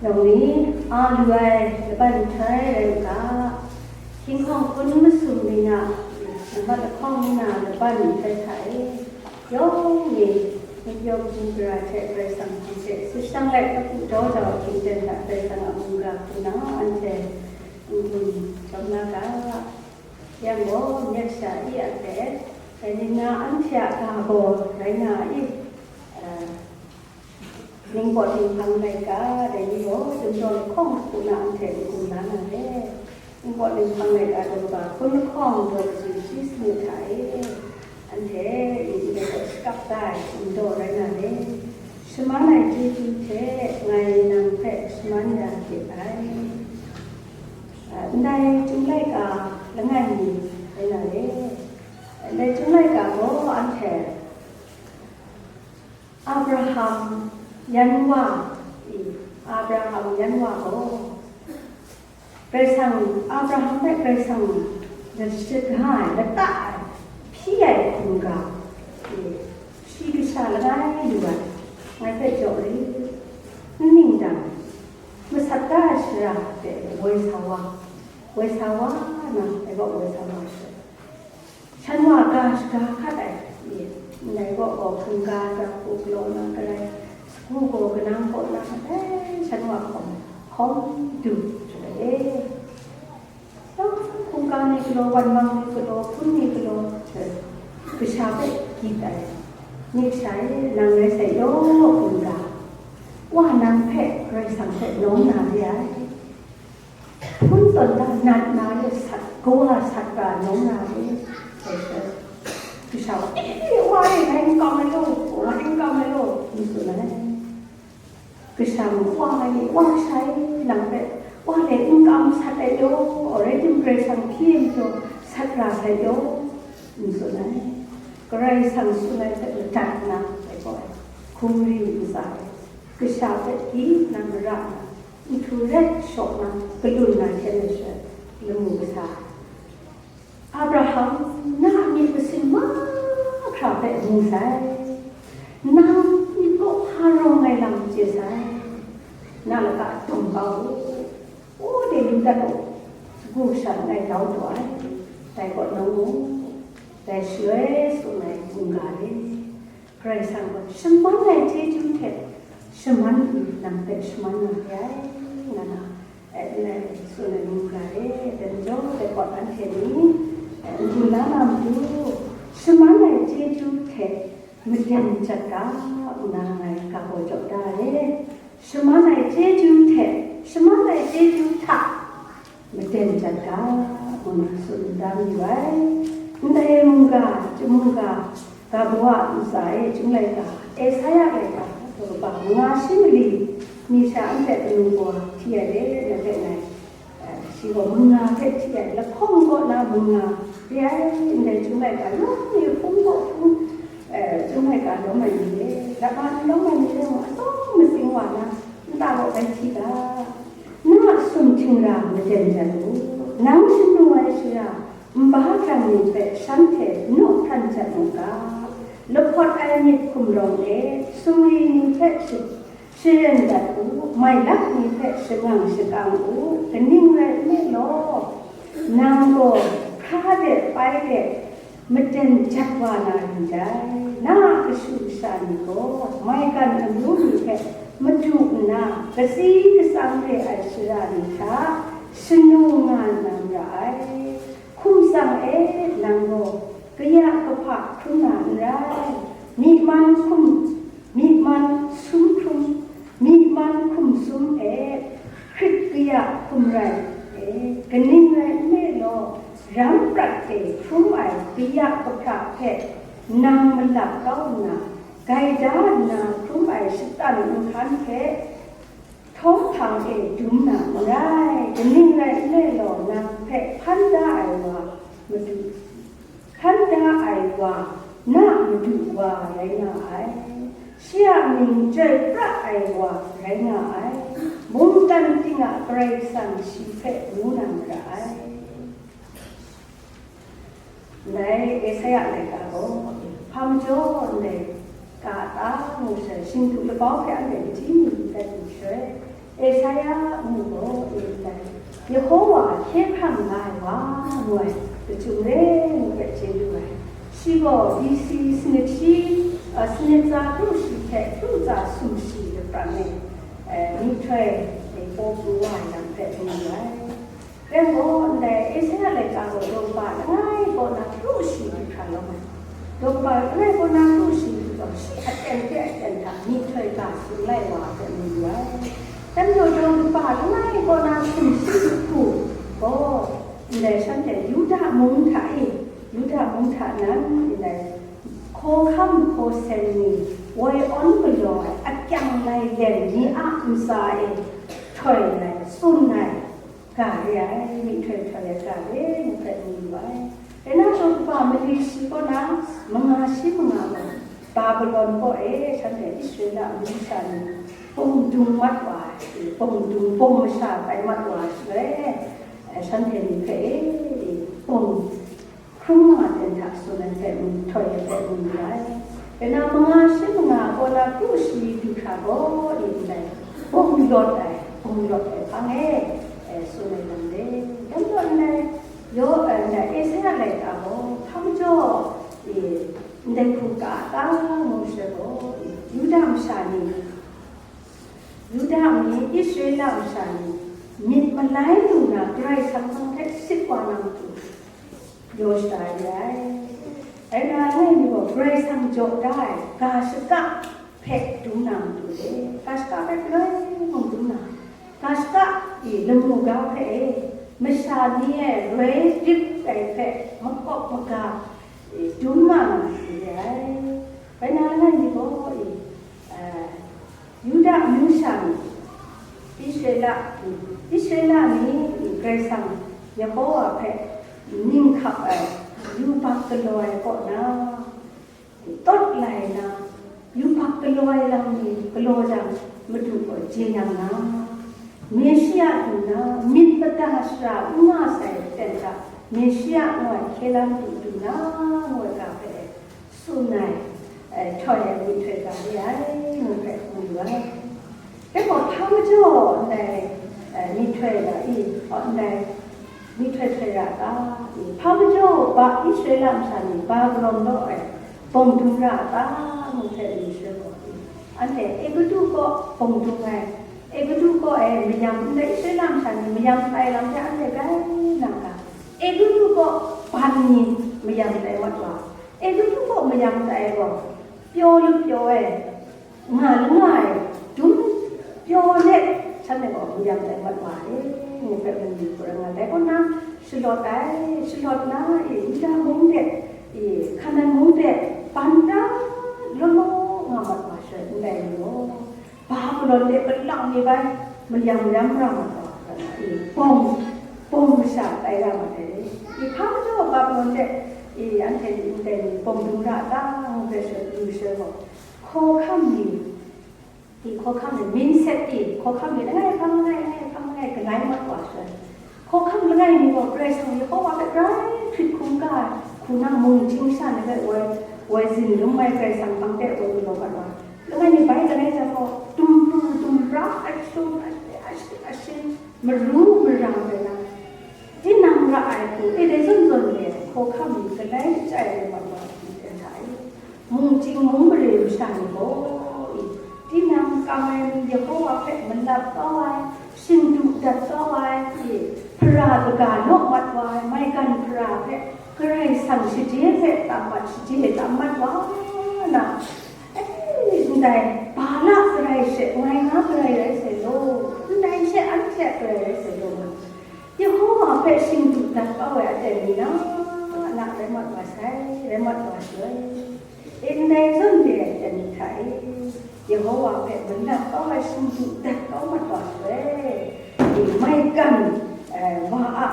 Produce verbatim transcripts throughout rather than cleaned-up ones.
Yawng ni a lu ai laban nhtoi rai u ga, hkying hkawng hpun masum ni na, nambat lahkawng ni na laban nhtoi hta e, yawng ni myit yawng hpung gara hte Karai Kasang hpang hte sut shang let, apu daw jau hkying ten hta Karai Kasang a mungga hku na anhte n-gun chyawm la ga. Yang gaw, myit sha i a hte, dai ni na anhte a ga gaw rai nga i, eh, ningpawt ninghpang laika, dai ni gaw, Chyum Daw Lahkawng hku na anhte n-gun la na le, ningpawt ninghpang laika daw kaba hpun lahkawng daw kachyi shi sanit hta e, anhte yin ndai gaw shakap da ai, n daw rai na le, shaman ai chyeju hte ngai nang hpe shaman ya hte ai. Ndai Chyum laika langai mi rai na le. Ndai Chyum laika gaw anhte Abraham yan wa i, Abraham yan wa gaw, Karai Kasang, Abraham hpe Karai Kasang lashit nga ai, lata ai, hpyi ai hkungga, e, shi kasha langai lu ai, ngai hpe jaw rit, n ning dang, masat da ai shara hte woi sa wa, woi sa wa na, dai gaw woi sa wa she. Shan wa ga shaga hkat ai, e, ndai gaw gaw hkungga ja hku galaw na garai, sagu gaw kanang kaw na, e, shan wa hkawm, hkawm du, e. Yawng hkungga ni galaw, wan mang ni galaw, hpun ni galaw, e, kasha hpe gyit ai. Myit sha e, nang rai sai yaw hkungga, wa nang hpe Karai Kasang hpe nawng na re ai. Hpun tawn da nat na re sat, kawa sat ga nawng na re, sai she. Kasha gaw, "E, wa e, ngai n kam ai law, ngai n kam ai law," n tsun ai. Kasha gaw, "Wa e, wa sha e, nang hpe, wa e, n kam sat ai law, rai tim Karai Kasang hpyi ai majaw, sat ra sai law," n tsun ai. Karai Kasang tsun ai hpe madat na, dai gaw, hkungri ntsa e, kasha hpe gyit na mara na, nhtu ret shaw na, kalun na hkyen ai sha, lamu kasa. Abraham, na a myit masin mahkra hpe mu sai, nang myit kaw hpa rawng ai lam chye sai, na lata dawng kau u, u de lu dat u, sagu sha langai grau taw ai, dai kaw nawng u, dai shaloi tsun ai mungga e. Karai Kasang gaw shaman ai chyeju hte shaman nang hpe shaman na re ai, nga na, e, tsun ai mungga e, dai majaw dai pawt anhte ni, e, n-gun la na matu, shaman ai chyeju hte maden jat ga, ngu na ngai ga gaw jaw da re. Shaman ai chyeju hte, shaman ai chyeju hta, maden jat ga, ngu na tsun da mayu ai. Ndai mungga, Chyum mungga, ga bawa ntsa e, Chyum laika, Esaia laika, daw kaba manga shi mali, mi sha anhte kanu gaw hti ai re, na hpe ngai, eh, shi gaw manga hpe hti ai, lahkawng kaw na manga re ai, ndai Chyum laika, yawng ni hpung kaw hpung, eh, Chyum laika lawm ai ni re, lama ni lawm ai ni re mung, atsawm matsing wa na, nta gaw bai hti ga. Na a sumhting ra maden jat u, nang shanu ai shara nba jang ni hpe shanhte nu hpran jat mu ga, lahpawt ai myit hkum rawng e sumri ni hpe shi-, sharen dat u, mailak ni hpe shangang shakang u, kaning rai nme law, nang gaw hkra de pai de, maden jat wa na rin dai. Na a kashu kasha ni gaw maigan amyu ni hpe madu nna, katsi katsam re ai shara ni hta shanu nga nna mara ai. Hkum tsang e, nang gaw kaya kahpa hkrum na n rai, myi man hkum, myi man sum hkrum, myi man hkum sum e, hkrit kaya hkum rai e, kaning rai nme law, ram prat e hkrum ai kaya kahpra hpe nang malap kau nna, gaida nna hkrum ai shatan nhkan hpe htawhpang e dum na n rai, kaning rai nme law, nang hpe hpan da ai wa madu, hkan da ai wa, na madu wa rai nga ai, shi a mying chyoi pra ai wa rai nga ai, mungdan ting a Karai Kasang shi hpe ngu na mara ai. Ndai Esaia laika gaw, hpa majaw ndai ka ta ngu sai, shingtu labau hpe anhte machyi ni dat lu shaloi, Esaia ngu gaw e ndai, Yehowa hkye hkrang nga ai wa ngu ai, kachyum re ngu hpe chye lu ai. Shi gaw B C sanit shi, a, sanit tsa kru shi hte kru tsa sumshi lapran e, e, myihtoi e paw pru wa ai lam hpe mu lu ai. Rai gaw, ndai Esaia laika gaw daw kaba langai kaw na kru shi du hkra lawm ai. Daw kaba langai kaw na kru shi du gaw, shi aten hte aten hta myihtoi ga tsun lai wa hpe mu lu ai. Dai majaw, daw kaba langai kaw na sumshi du hku gaw, ndai shanhte Yuda mung hta e, Yuda mung hta nan ndai hkawhkam hkawsen ni woi awn galaw ai akyang lailen ni a ntsa e htoi ai, tsun ai, ga re ai, myihtoi htoi ai ga re ngu hpe mu lu ai. Dai na daw kaba mali shi kaw na manga shi manga gaw, Babilon kaw e shanhte Israela amyu sha ni bawng dung mat wa ai, bawng dung, bawng masha tai mat wa ai shaloi, shanhte ni hpe e, bawng hkrum nga ai ten hta tsun ai hpe mu, htoi ai hpe mu lu ai. Dai na manga shi manga kaw na kru shi du hkra gaw, e ndai bawng lawt ai, bawng lawt ai hpang e, e, tsun ai lam re. Dai majaw ndai, yaw, e, ndai Esaia laika gaw hpa majaw, e, ndai hku ka a ta ngu shaloi gaw, e, Yuda masha ni, Yuda mi, Israela masha ni myit malai lu na Karai Kasang hpang hte sit wa na matu, yaw shada re ai. Rai nna, langai mi gaw Karai Kasang jaw da ai ga shaka hpe dum na matu e, ga shaka hpe galoi mung dum na, ga shaka e lamu ga hpe e, masha ni e roi dip ai hpe makawp maga e dum nga na matu re ai. Rai nna, langai mi gaw e, a, Yuda amyu sha ni, Israela, Israela ni Karai Kasang Yehowa hpe ning hkap ai yubak galaw ai kaw na, tawt lai na, yubak galaw ai lam ni galaw jang, Madu gaw jeyang na, Meshia du na, myit mada shara n nga sai ten hta, Meshia ngu ai hkye la Madu du na, ngu ai ga hpe tsun ai, e, htoi ai myihtoi ga re ai, ngu hpe mu lu ai. Dai gaw, hpa majaw ndai, e, myihtoi ga i, aw, ndai myihtoi htoi ra ta i, hpa majaw ba Israela masha ni Babilon law e bawng dung ra a ta, ngu hpe mu shaloi gaw, anhte Egutu kaw bawng dung ai, Egutu kaw e mayam, ndai Israela masha ni mayam tai lam hte anhte grai nang ga, Egutu kaw ban ni mayam tai mat wa, Egutu kaw mayam tai gaw, pyaw lapyaw ai, nga langai, dum pyaw let, shanhte gaw mayam tai mat wa e, ngu hpe mu lu hku rai nga ai. Dai kaw na, shalawt ai, shalawt na, e, Yuda mung de, e, Hkanan mung de, ban da law law nga mat wa shaloi, ndai ni gaw, Babilon de palak ni bai mayam yam ra mat wa, e, bawng, bawng masha tai ra mat ai. E, hpa majaw Babilon de, e, anhte ni ndai ni bawng dung ra ta, ngu hpe shalawt lu shaloi gaw, hkawhkam ni, e, hkawhkam ni, mindset e, hkawhkam ni langai hpang langai, langai hpang langai, galai mat wa shaloi, hkawhkam langai mi gaw Karai Kasang Yehowa hpe grai hkrit hkungga ai, hku na mung chying sha ni hpe woi, woi zin lum ai Karai Kasang hpang de woi galaw mat wa. Langai mi bai langai jang gaw, dumpru dumpra, asum, ashi, ashi, maru mara rai na, tinang ra ai hku, e dai zawn zawn re ai hkawhkam ni galai chyai ai mat wa ai hte hta e, mung chying mung mare masha ni gaw, e, tinang kam ai ni Yehowa hpe malap kau ai, shingdu dat kau ai, e, hpara kaga naw mat wa ai, maigan hpara hpe Karai Kasang shaje hpe tam mat, shaje tam mat wa na, e, ndai Balak garai she, ngai nga garai rai sai law, ndai she anhte garai rai sai law, Yehowa hpe shingdu dat kau ai aten ni na, na rai mat wa sai, rai mat wa sai. E, ndai zawn re ai aten ni hta e, Yehowa hpe malap kau ai shingdu dat kau mat wa sai. E, maigan, e, wa a,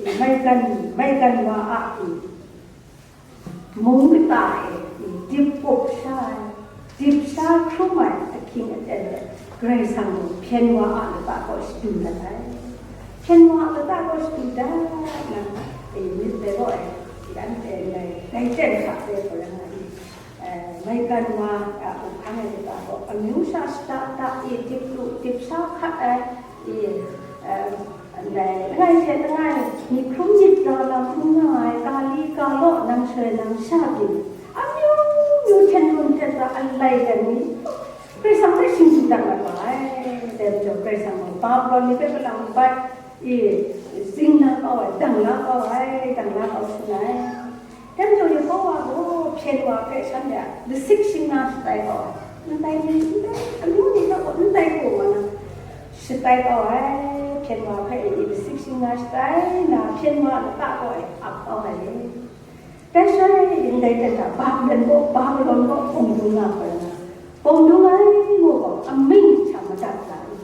e, maigan, maigan wa a, e, mung kata e, e, dip up sha ai, dip sha hkrum ai ahkying aten hte Karai Kasang gaw hpyen wa a lata kaw shadu dat ai. Hpyen wa a lata kaw shadu dat na, e, myit dai gaw, e, anhte ndai, dai ten hta hpe gaw rai nga ai, e, Maigan wa a up hkang ai lata gaw, amyu sha shada da e, dip lu dip sha hkat ai, e, eh, ndai langai hte langai, myit hkrum myit da lam n nga ai, ka li ka law, nang shaloi nang sha byin, amyu myu hten lun hten hta alai dan ni, Karai Kasang hpe shingju dat mat wa ai. Dai majaw Karai Kasang gaw Babilon ni hpe kalang bai, e, zing la kau ai, dang la kau ai, dang la kau sung ai. Dai majaw Yehowa gaw hpyen wa hpe shanhte a lasik shingna shatai kau ai. Ndai ni, ndai, amyu ni hta gaw ndai gaw wa na shatai kau ai. Hpyen wa hpe i lasik shingna shatai na, hpyen wa lata gaw e ap kau ai. Dai shaloi ndai hta Babilon gaw, Babilon gaw bawng dung nga hkoi na, bawng dung ai mu gaw, amying hta madat la i,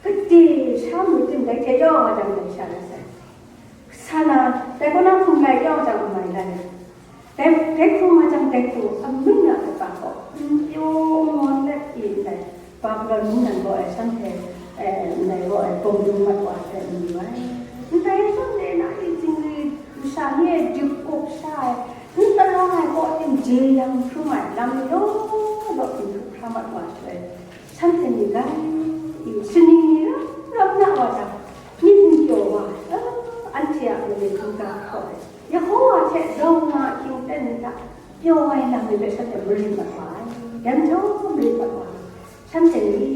gade sha mu tim dai hte yawng a jang dai sha rai sai. Sa na, dai kaw na hkum lai yawng jang amai lai. Dai, dai hkum a jang dai hku amying a kata gaw, n pyaw ngawn let i ndai Babilon mung nan gaw ai shanhte, eh, ndai gaw ai bawng dung mat wa ai hpe n yu ai. Ndai shanhte na i zingri masha ni e dup up sha ai, n tarang ai kaw tim jeyang hkrum ai lam ni law law hkrum hkra mat wa shaloi, shanhte ni gai i shaning ni rap rap na wa jang, myit n pyaw wa ai, anhte a malen hkungga hkaw ai, Yehowa hte rau nga ahkying ten ni hta pyaw ai lam ni hpe shanhte marit mat wa ai. Dai majaw marit mat wa ai. Shanhte ni,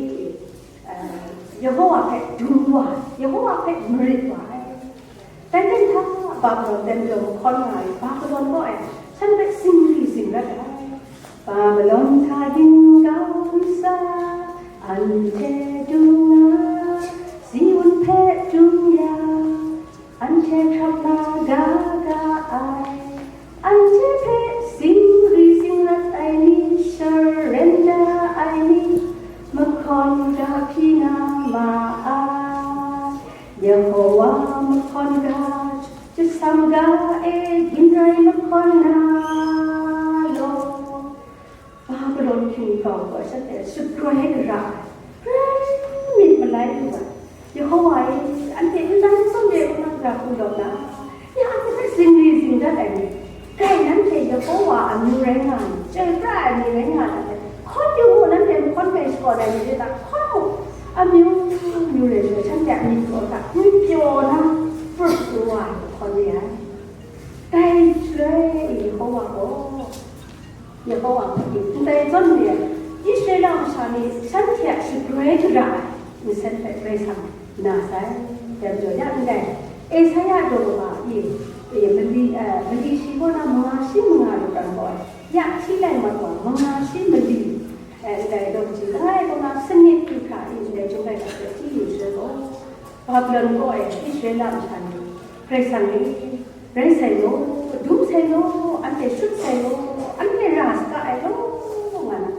eh, Yehowa hpe dung wa ai, Yehowa hpe marit wa ai. Dai hten hta Babilon ten jaw mahkawn nga ai Babilon gaw e, shanhte hpe zingri zingrat ai. Babilon hta ginau nsa, anhte dung nga, Ziun hpe dung ya, anhte hkrap na ga ga ai, anhte hpe zingri zingrat ai ni, sharen na ai ni, mahkawn ga hpyi nga ma ai. Yehowa mahkawn ga jasam ga e, gin rai mahkawn na law. Babilon hkying kau gaw shanhte shagroi gara ai, grai myit malai lu ai. Yehowa e, anhte n dan tsawm de n nang ga hku law na, ya anhte hpe zingri zingdat ai ni, kai nanhte Yehowa amyu rai nga ai, chyoi pra ai ni rai nga ai hte, hkawn yu mu, nanhte mahkawn hpe shakawn ai ni hte hta hkawn mu, amyu myu rai shaloi shanhte a myit gaw hta n pyaw na prut pru wa ai mahkawn re ai. Dai shaloi Yehowa gaw, Yehowa hpe ndai zawn re ai Israela masha ni shanhte a shagroi gara ai nsen hpe Karai Kasang na sai. Dai majaw ya ndai Esaia daw kaba i, e, mali, e, mali shi kaw na manga shi manga lu pran gaw ai, ya hti lai mat wa, manga shi mali, e, ndai daw kaji langai kaw na sanit du hkra i, ndai chyum rai hta hte hti yu shaloi gaw, Babilon kaw e Israela masha ni, Karai Kasang e, rai sai law, dum sai law, anhte shut sai law, anhte ra saga ai law, nga na,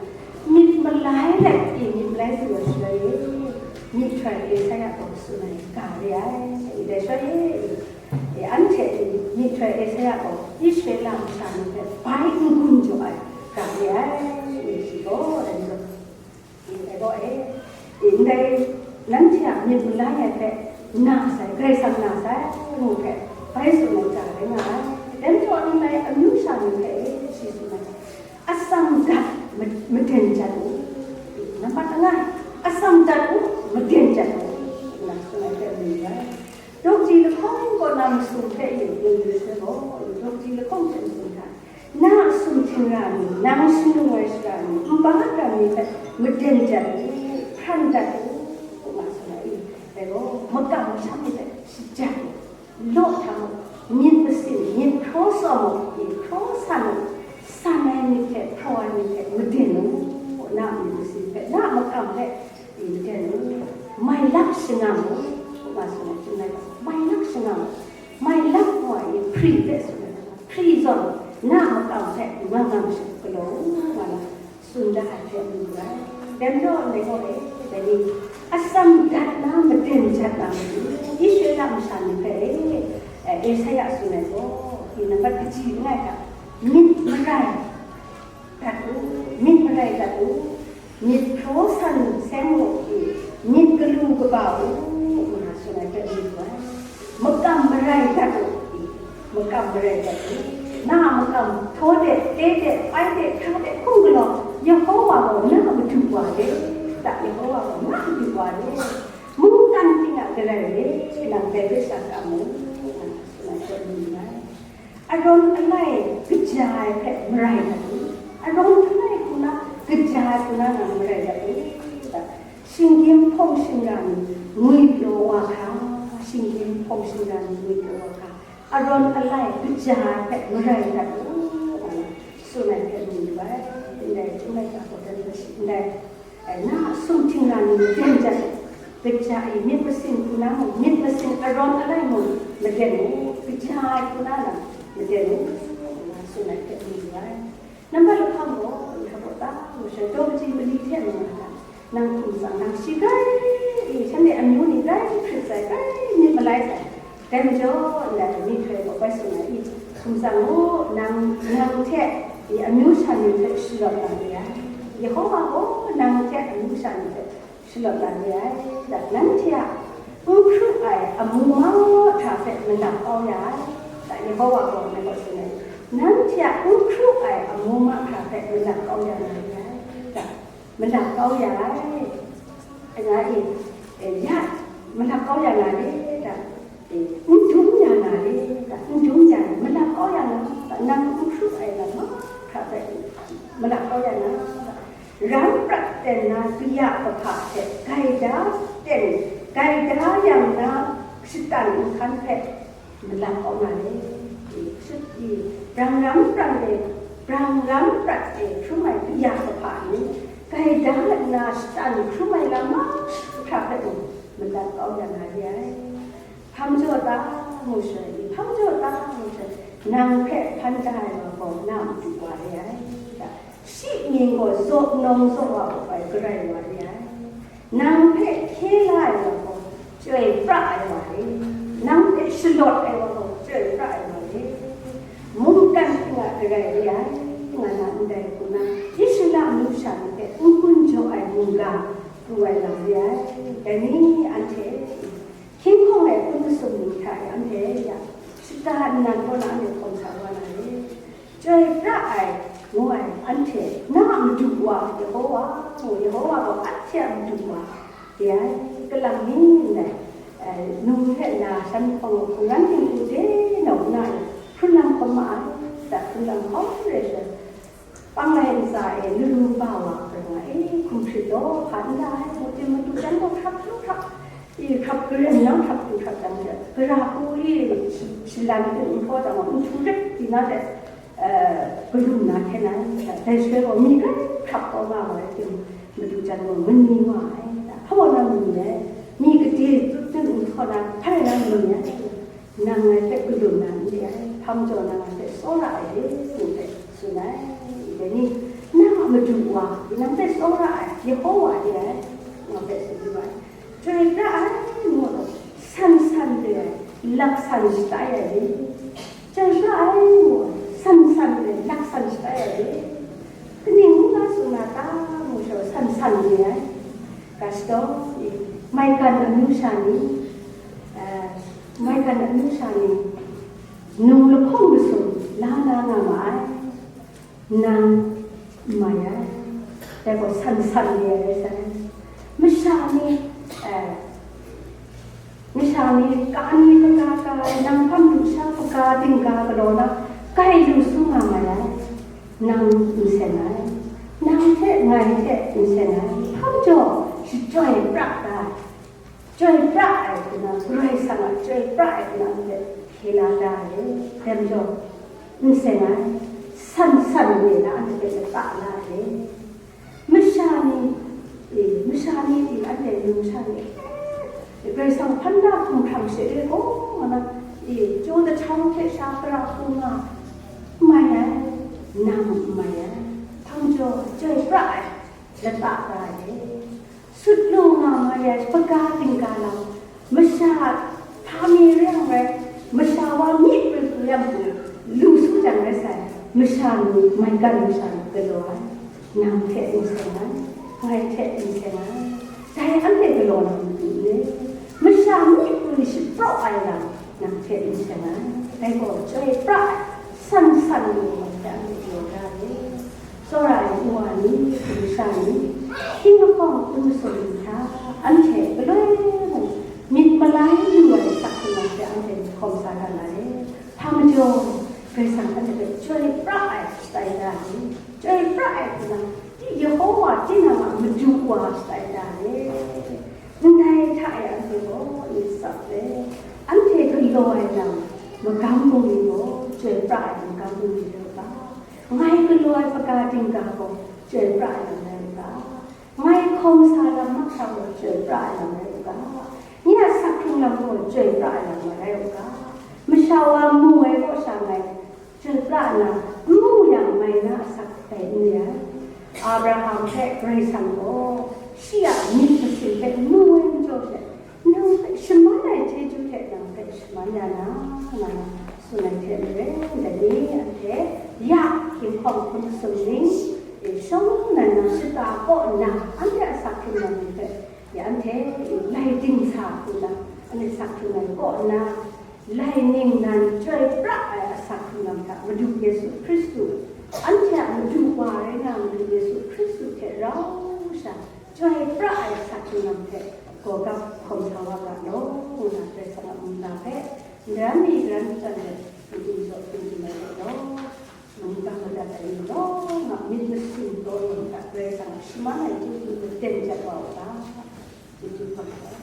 myit malai let i myit malai lu ai shaloi e, myihtoi Esaia gaw tsun ai ga re ai, ndai shaloi e, e, anhte e, myihtoi Esaia gaw Israela masha ni hpe bai n-gun jaw ai ga re ai, e, shi gaw, dai majaw, Ndai gaw e, ndai nanhte a myit malai ai hpe na sai, Karai Kasang na sai ngu hpe bai tsun ai hta rai nga ai. Dai majaw ndai amyu sha ni hpe e shi tsun ai, atsam dat ma-, maden jat u, nambat langai, atsam dat u, maden jat u, nna tsun ai hpe mu ai. Daw kaji lahkawng kaw na masum hpe yu, yu yu sai gaw, daw kaji lahkawng hte masum hta, na a sumhting ra ni, nang shanung ai sara ni, nba ra ni hpe maden dat u, hpran dat u, nga tsun ai. Dai gaw, makam masham ni hpe shajat u, law hta muk, myit masin, myit hkraw sa muk, myit hkraw san u, san ai myit hte hpraw ai myit hte maden u, na a myit masin hpe, na a makam hpe, Nden u, mai lap shangam u, nga tsun ai, tsun ai, mai lap shangam u, mai lap wa i hpri hpe tsun ai, hpri zawn, na a makam hpe ngam ngam sha galaw u, nga na tsun da ai hpe mu ai. Dai majaw ndai gaw e, dai ni, atsam dat na maden jat na matu, Israela masha ni hpe e, Esaia tsun ai gaw, i nambat kaji langai hta, myit marai, dat u, myit marai dat u, myit hpraw san seng u, myit galu kaba u, nga tsun ai hpe myit wa, makam marai dat u, makam marai dat u, Na a makam, htaw de, te de, pai de, hkra de, hkum galaw, Yehowa gaw na a madu wa de, ta Yehowa gaw na a madu wa de, mungkan ting a Karai re, nang dai hpe sha ka mu, nang tsun ai hpe lu nngai. Arawn alai kaja ai hpe marai dat u, arawn alai hku na kaja ai hku na nang marai dat u, ta. Shinggyim hpawng shingra ni ngwi pyaw wa hkra, shinggyim hpawng shingra ni ngwi pyaw wa hkra, arawn alai kaja ai hpe marai dat u, ngai tsun ai hpe lu yu ai. Ndai, chyum laika gaw dan hpe shi ndai, ai, na a sumhting ra ni maden jat, kaja e myit masin hku na mung, myit masin arawn alai mung maden u, kaja ai hku na lam maden u, ngai tsun ai hpe lu yu ai. Nambat lahkawng gaw, Yehowa ta, masha, daw kaji mali hte mung nga hta, nang hkum tsang, nang shi grai, i, shanhte amyu ni grai hkrit sai, grai myit malai sai. Dai majaw, ndai myihtoi gaw bai tsun ai i, hkum tsang u, nang, nang hte, i, amyu sha ni hte shalawt na re ai. Yehowa gaw nang hte amyu sha ni hte shalawt na re ai, da, nanhte a n hkru ai amu mahkra hpe malap kau ya ai, da, Yehowa gaw ngai gaw tsun ai, nanhte a n hkru ai amu mahkra hpe malap kau ya na re ai, da, malap kau ya ai, nga e, e, ya, malap kau ya na re, da, e, n dum ya na re, da, n dum ya, malap kau ya na, da, nang n hkru ai lam mahkra hpe malap kau ya na, da, ram prat ten na kaya kahpa hte gaida ten, gaida yang na shatan nhkan hpe malap kau na re. Shut i, brang ram prat e, brang ram prat e hkrum ai kaya kahpa ni, gaida nna shatan hkrum ai lam mahkra hpe mung malap kau ya na re ai. Hpang jaw ta, ngu shaloi, hpang jaw ta, ngu shaloi, nang hpe hpan da ai wa gaw na madu wa re ai, da. Shi mying gaw zaw nawng zaw wa ai Karai wa re ai. Nang hpe hkye la ai wa gaw chyoi pra ai wa re. Nang hpe shalawt ai wa gaw chyoi pra ai wa re. Mungkan ting a Karai re ai, nga na ndai hku na, Israela amyu sha ni hpe n gun jaw ai mungga pru ai lam re ai. Dai ni anhte hkying hkawng ai hpun masum ni hta e anhte ya shada nnan kaw na anhte hkawm sa wa na re. Chyoi pra ai, ngu ai, anhte na a madu wa, Yehowa, ngu, Yehowa gaw anhte a madu wa, de ai, kalang ni ndai, eh, num hte la shan hpawng hkungran htingbu de nau na e, hkrun lam hkawm ma ai, da hkrun lam hkawm re sha, Panglai ntsa e laru ba wa hkra nga e, hkum hprit law, hpa n la ai, mungkan madu jan gaw hkrap hkrap hkrap, i hkrap karen nang hkrap hkrap jang hte, gara hku i shalan hte nhpaw jang gaw, nhtu rit di na hte, eh, galum na hkyen ai, dai shaloi gaw mi grai hkrap kau nga wa ai timung, madu jan gaw mani wa ai, hpa wa na mani ai, mi gade tut tut nhpaw na, hpa rai na mani ai. Nang ngai hpe galum na n re ai, hpang jaw nang ngai hpe tsawra ai re, ngu hpe tsun ai. Dai ni, na a madu wa, nang hpe tsawra ai, Yehowa re ai, ngu hpe tsun yu ai. Chyoi pra ai, ngu gaw, san san re ai, laksan shatai ai re. Chyoi pra ai, ngu gaw, san san re ai, laksan shatai ai re. Kaning ngu na tsun na ta, ngu sha, san san re ai. Ga shadaw, maigan amyu sha ni, eh, maigan amyu sha ni, nung lahkawng masum la na nga ma ai, nang n mai ai, dai gaw san san re ai rai sai. Masha ni, eh, masha ni, ka ni kaga ka ai, nang hpang lusha kaga dingga galaw na, kai lu su nga mai ai, nang n seng ai, nang hte ngai hte n seng ai, hpang jaw shachyoi pra da ai. Chyoi pra ai hku na, Karai Kasang a chyoi pra ai hku na, anhte hkye la da ai, dai majaw, n seng ai, san san re na, anhte lata la ai. Masha ni, e, masha ni, e, anhte num sha ni, e, Karai Kasang hpan na hkum hkrang she re gaw, nga na, e, chyu dahtau hte sha pra hku nga, n mai ai, nang n mai ai, hpang jaw, chyoi pra ai, lata da ai. Sut lu nga ma ya, hpaga dingga lam, masha hpa mi re yang rai, masha wa myi prwi prwi yang pyi, lu su jang rai sai, masha ni, maigan masha ni galaw ai, nang hte n seng ai, ngai hte n seng ai, dai anhte galaw na matu re, masha myi prwi shapraw ai lam, nang hte n seng ai, dai gaw chyoi pra ai, san san lu ai hte anhte galaw da ai. Tsawra ai wa ni, hkum sha ni, hkying lahkawng hkum sum ni hta, anhte galoi mung myit malai lu ai asak hkrung lam hte anhte hkawm sa ga na le. Hpa majaw, Karai Kasang anhte hpe chyoi pra ai shatai da ai, chyoi pra ai hku na, Yehowa tinang a madu wa shatai da ai. Ndai hta e anhte gaw myit tsap let, anhte galaw ai lam magam bungli gaw chyoi pra ai magam bungli rai u ga, ngai galaw ai hpaga dingga gaw chyoi pra ai lam rai u ga, ngai hkawm sa lam mahkra gaw chyoi pra ai lam rai u ga, nye a asak hkrung lam gaw chyoi pra ai lam rai u ga, masha wa mu ai kaw sha ngai chyoi pra nna, n mu yang, mai na asak dai n re ai. Abraham hpe Karai Kasang gaw shi a myit masin hpe mu ai majaw hte, nang hpe shaman ai chyeju hte nang hpe shaman ya na, nga na tsun ai hte maren, dai ni anhte ya hkying hkawng hkum sum ning e shawng nnan na shata kaw nna, anhte a asak hkrung lam ni hpe ya anhte lai ding sa hku na, anhte asak hkrung lam kaw nna, lai ningnan chyoi pra ai asak hkrung lam hta Madu Yesu Hkristu, anhte a Madu wa rai na Madu Yesu Hkristu hte rau sha chyoi pra ai asak hkrung lam hte gaw gap hkawm sa wa ga law, ngu na Karai Kasang a mungga hpe, n ran mi, n ran mi chyan let, n dim jaw, n dim ai let law, mungga madat ai ni law, nga myit masin taw ni hta Karai Kasang a shaman ai chyeju maten jat wa u ga, chyeju hkawm ai.